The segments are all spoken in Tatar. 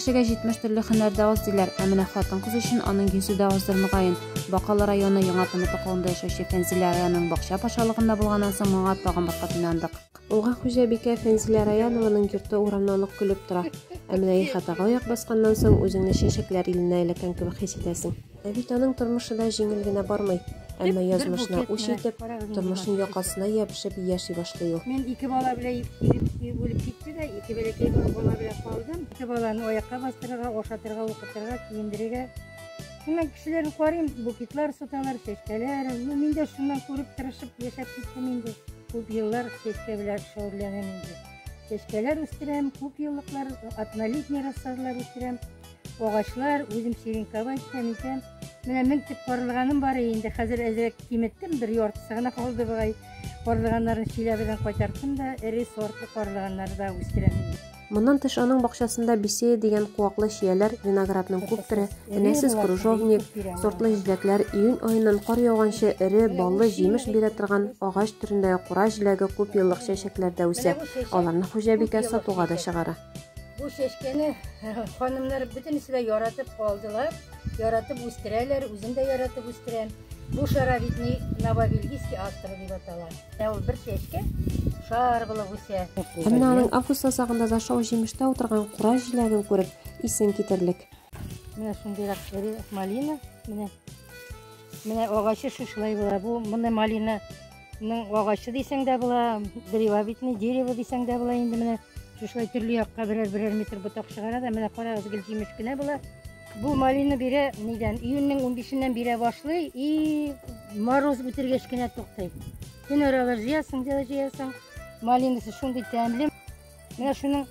кешегә 70 төрле һөнәр дә аз диләр, ә менә хатын-кыз өчен аның йөзе дә аздыр мөгаен. Бакалы районы Яңа Тымытык авылында яшәүче Фәнзилә Раянның бакча патшалыгында булганнан соң моңа тагын бер кат инандык. Уңган хуҗабикә Фәнзилә Раянованың йорты урамнан ук көлеп тора. Ә менә ихатага аяк басканнан соң үзеңне чәчәкләр иленә эләккән кебек хис итәсең. Ә бит аның тормышы да җиңел генә бармый. Әмма язмышына үч итеп, тормышның якасына ябышып яши башлый ул. Мин ике бала белән ирем үлеп китте дә, ике бәләкәй бала белән калдым. Ике баланы аякка бастырырга, ашатырга, укытырга, киендерергә. Шуннан кешеләрне карыйм, букетлар саталар, чәчкәләр. Ну, мин дә шуннан күреп, тырышып яшәп киттем инде. Күп еллар чәчкә белән шөгыльләнәм инде. Чәчкәләр үстерәм, күп еллыклар, однолетний рассадалар үстерәм. Агачлар, үзем черенковать итәм икән. Менә 1000 төп карлыганым бар инде. Хәзер әзрәк киметтем, бер яртысы гына калды бугай. Карлыганнарын Чиләбедән кайтарттым да, эре сортлы карлыганнар да үстерәм инде. Моннан тыш аның бакчасында бисея дигән куаклы чияләр, виноградның күп төре, энәсез кружовник, сортлы җиләкләр, июнь аеннан кар яуганчы эре, баллы җимеш бирә торган агач төрендәге кура җиләге күпьеллык чәчәкләр дә үсә. Аларны хуҗабикә сатуга да чыгара. Бу чәчкәне ханымнар бөтенесе дә яратып алдылар, яратып үстерәләр, үзем дә яратып үстерәм. Бу шаровидный новобельгийский астра дип атала. Ә ул бер чәчкә шар булып үсә. Ә менә аның август азагында да шау җимештә утырган кура җиләген күреп, исең китерлек. Менә шундыйрак эре малина, менә менә агачы шушылай була. Бу моны малина Ның агачы дисәң дә була, древовидный дерево дисәң дә була инде менә. Шушылай төрле якка берәр-берәр метр ботак чыгара да, менә карагыз, гел җимеш кенә була. Бу малина бирә нидән? Июньнең 15-ннән бирә башлый и мороз үтергәч кенә туктый. Көн аралаш җыясың да җыясың. Малинасы шундый тәмле. Менә шуның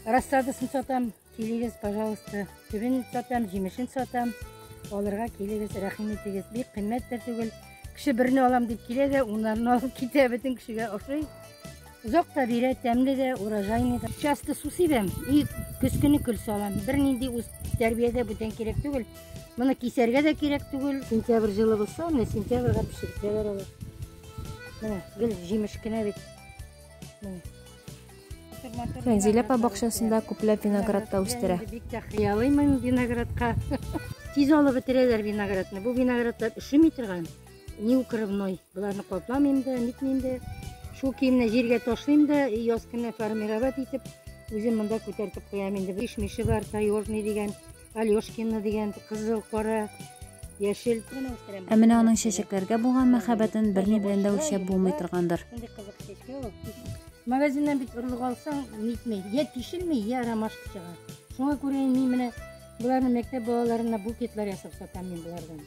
рассадасын сатам. Килегез, пожалуйста. Төбен сатам, җимешен сатам. Алырга килегез, рәхим итегез. Бик кыйммәт тә түгел. Кеше берне алам дип килә дә, уннарны алып китә, бөтен кешегә ошый. Озак та бирә, тәмле дә, урожайный да. Часто су сибәм и көз көне көл салам. Бернинди үз тәрбиядә бүтән кирәк түгел. Моны кисәргә дә кирәк түгел. Сентябрь җылы булса, менә сентябрьгә пешертәләр алар. Менә гел җимеш кенә бит. Менә. Фәнзилә апа бакчасында күпләп виноград та үстерә. Бик тә хыялыймын виноградка. Тиз алып бетерәләр виноградны. Бу виноградлар өшеми торган, не укрывной. Боларны капламыйм да, нитмим дә. Шул киемне җиргә ташлыйм да, яз көне формировать итеп, үзем монда күтәртеп куям инде. Кишмише бар, таежный дигән, Алешкина дигән, кызыл, кара, яшел. Ә менә аның чәчәкләргә булган мәхәббәтен берни белән дә үлчәп булмый торгандыр. Шундый кызык чәчкә ул. Магазиннан бит орлык алсаң, нитми, я тишелми, я ромашка чыга. Шуңа күрә мин менә боларны мәктәп балаларына букетлар ясап сатам мин болардан.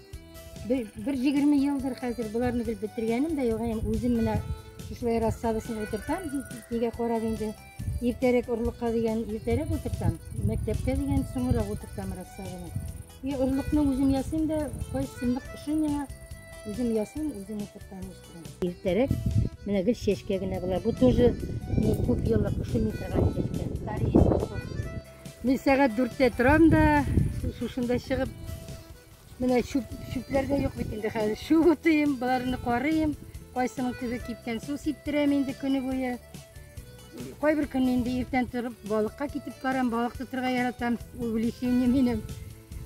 Бер, бер 20 елдыр хәзер боларны гел бетергәнем дә юк, үзем менә шушылай рассадасын утыртам, нигә карап инде. Иртәрәк орлыкка дигән иртәрәк утыртам, мәктәпкә дигән соңрак утыртам рассаданы. И орлыкны үзем ясыйм да, кайсы нык ошый миңа, үзем ясыйм, үзем утыртам, үстерәм. Иртәрәк менә гел чәчкә генә була. Бу тоже күп еллык ошый торган чәчкә. Мин сәгать дүрттә торам да, шушында чыгып, менә чүп, чүпләр дә юк бит инде хәзер. Чүп утыйм, боларны карыйм. Кайсының төбе кипкән, су сиптерәм инде көне буе. Кайбер көнне инде иртән торып балыкка китеп барам, балык тотырга яратам, увлечение минем.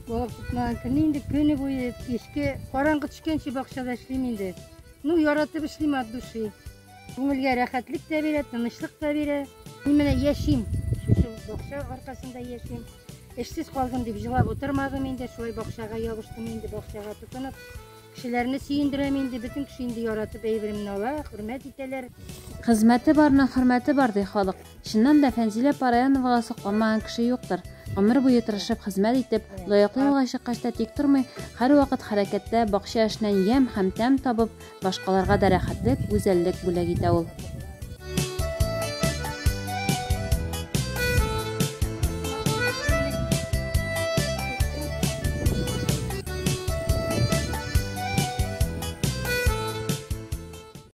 Балык тотмаган көнне инде көне буе кичке караңгы төшкәнче бакчада эшлим инде. Ну, яратып эшлим от души. Күңелгә рәхәтлек тә бирә, тынычлык та бирә. Мин менә яшим, шушы бакча аркасында яшим. Эшсез калдым дип җылап утырмадым инде, шулай бакчага ябыштым инде, бакчага тотынып. Кешеләрне сөендерәм инде, бөтен кеше инде яратып әйберемне ала, хөрмәт итәләр. Хезмәте барның хөрмәте бар, ди халык. Чыннан да, Фәнзилә апа Раяновага сокланмаган кеше юктыр. Гомер буе тырышып хезмәт итеп, лаеклы ялга чыккач та тик тормый, һәрвакыт хәрәкәттә, бакча эшеннән ямь һәм тәм табып, башкаларга да рәхәтлек, гүзәллек бүләк итә ул.